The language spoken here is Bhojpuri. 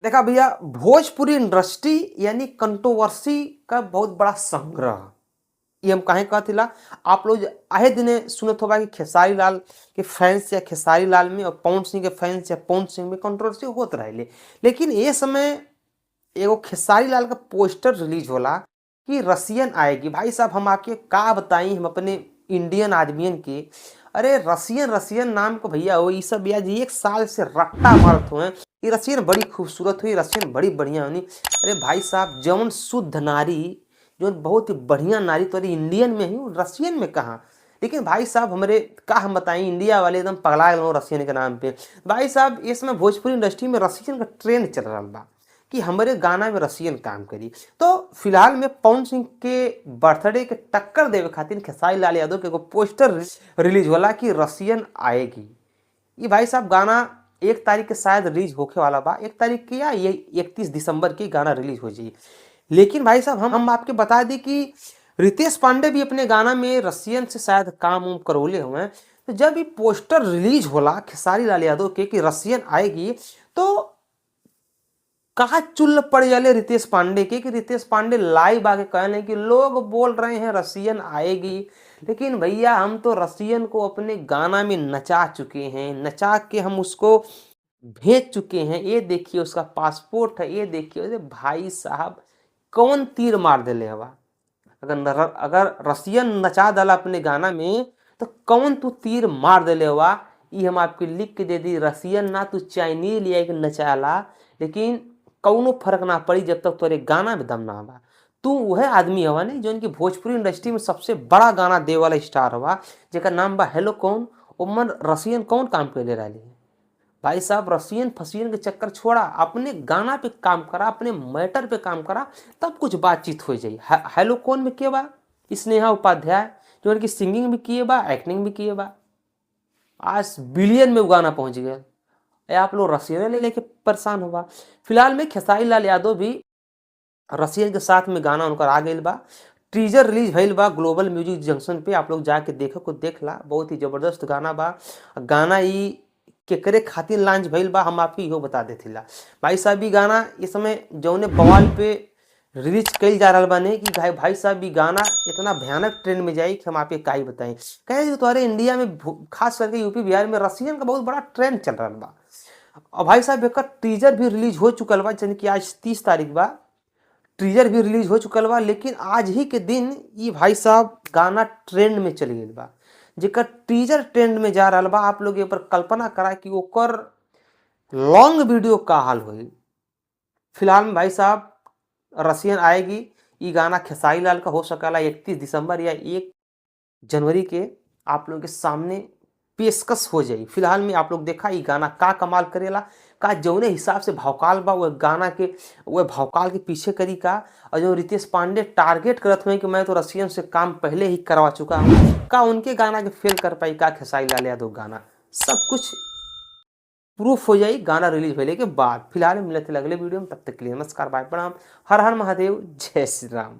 देखा भैया, भोजपुरी इंडस्ट्री यानी कंट्रोवर्सी का बहुत बड़ा संग्रह। ये हम काहे कहतिला, आप लोग आए दिने सुनत होबा कि खेसारी लाल के फैंस या खेसारी लाल में और पवन सिंह के फैंस या पवन सिंह में कंट्रोवर्सी होत रहे। लेकिन ये समय एगो खेसारी लाल का पोस्टर रिलीज होला कि रसियन आएगी। भाई साहब, हम आपके का बताई, हम अपने इंडियन आदमियन के, अरे रसियन रसियन नाम को भैया हो, ये सब आज एक साल से रट्टा मारत हुए, ये रसियन बड़ी खूबसूरत हुई, रसियन बड़ी बढ़िया होनी। अरे भाई साहब, जौन शुद्ध नारी, जौन बहुत ही बढ़िया नारी तो इंडियन में ही, रसियन में कहाँ। लेकिन भाई साहब, हमारे का हम बताएं, इंडिया वाले एकदम पगला गए रसियन के नाम पे। भाई साहब, इसमें भोजपुरी इंडस्ट्री में रसियन का ट्रेंड चल रहा बा कि हमारे गाना में रसियन काम करी। तो फिलहाल में पवन सिंह के बर्थडे के टक्कर देवे खातिर खेसारी लाल यादव के एगो पोस्टर रिलीज होला कि रसियन आएगी। ये भाई साहब गाना 1 तारीख के शायद रिलीज होखे वाला बा, 1 तारीख के या ये 31 दिसंबर के गाना रिलीज हो जाई। लेकिन भाई साहब, हम आपके बता दी कि रितेश पांडे भी अपने गाना में रसियन से शायद काम उम करौले हुए हैं। तो जब ये पोस्टर रिलीज होला खेसारी लाल यादव के कि रसियन आएगी, तो कहा चुल्ल पड़ जाले रितेश पांडे के कि रितेश पांडे लाइव आके कहने कि लोग बोल रहे हैं रसियन आएगी, लेकिन भैया हम तो रसियन को अपने गाना में नचा चुके हैं, नचा के हम उसको भेज चुके हैं, ये देखिए उसका पासपोर्ट है, ये देखिए। अरे भाई साहब, कौन तीर मार दिले हवा? अगर रसियन नचा डाला अपने गाना में तो कौन तू तीर मार दिले हवा? ये हम आपके लिख के दे दी, रसियन ना तू चाइनीज लिया के नचाला, लेकिन कौनो फर्क ना पड़ी जब तक तोरे गाना में दम ना बा। तू वह आदमी हवा नहीं जो कि भोजपुरी इंडस्ट्री में सबसे बड़ा गाना दे वाला स्टार हवा, जेकर नाम बा हेलो कौन, ओमन रसियन कौन काम कैले रही है। भाई साहब, रसियन फसियन के चक्कर छोड़ा, अपने गाना पे काम करा, अपने मैटर पे काम करा, तब कुछ बातचीत हो जाई। हेलो कौन में के बा? स्नेहा उपाध्याय, जो उनकी सिंगिंग भी किए बा, एक्टिंग भी किए बा, आज बिलियन में वो गाना पहुंच गया। आप लोग रसियन लेके परेशान हुआ। फिलहाल में खेसारी लाल यादव भी रसियन के साथ में गाना उनका आ गई बा, टीजर रिलीज भइल बा ग्लोबल म्यूजिक जंक्शन पे, आप लोग जाके देखो को देख ला, बहुत ही जबरदस्त गाना बा। गाना ई केकरे खातिर लॉन्च भइल बा हम आपके इहो बता देथिला। भाई साहब, ई गाना इस समय जौने बवाल पे रिलीज कइल जा रहा बाने कि भाई साहब ई गाना इतना भयानक ट्रेंड में जाई कि हम आपके का ही बताएं। कहे तुम्हारे इंडिया में खास करके यूपी बिहार में रसियन का बहुत बड़ा ट्रेंड चल रहा बा। और भाई साहब, एक टीजर भी रिलीज हो चुकल बा, यानी कि आज 30 तारीख बा, टीजर भी रिलीज हो चुकल बा। लेकिन आज ही के दिन ये भाई साहब गाना ट्रेंड में चल गई बा, जेकर टीजर ट्रेंड में जा रहा बा। आप लोग ये पर कल्पना करा कि ओकर लॉन्ग वीडियो का हाल होई। फिलहाल में भाई साहब रसियन आएगी, ये गाना खेसारी लाल का हो सकेला 31 दिसंबर या 1 जनवरी के आप लोगों के सामने पेशकश हो जाई। फिलहाल में आप लोग देखा ये गाना का कमाल करेला, का जौने हिसाब से भौकाल बा वह गाना के, वह भौकाल के पीछे करी का। और जो रितेश पांडे टारगेट करत हुए कि मैं तो रसियन से काम पहले ही करवा चुका हूँ, का उनके गाना के फेल कर पाई का खेसारी लाल यादव गाना? सब कुछ प्रूफ हो जाई गाना रिलीज होने के बाद। फिलहाल मिलते अगले वीडियो में, तब तक के लिए नमस्कार, बाय, प्रणाम, हर हर महादेव, जय श्री राम।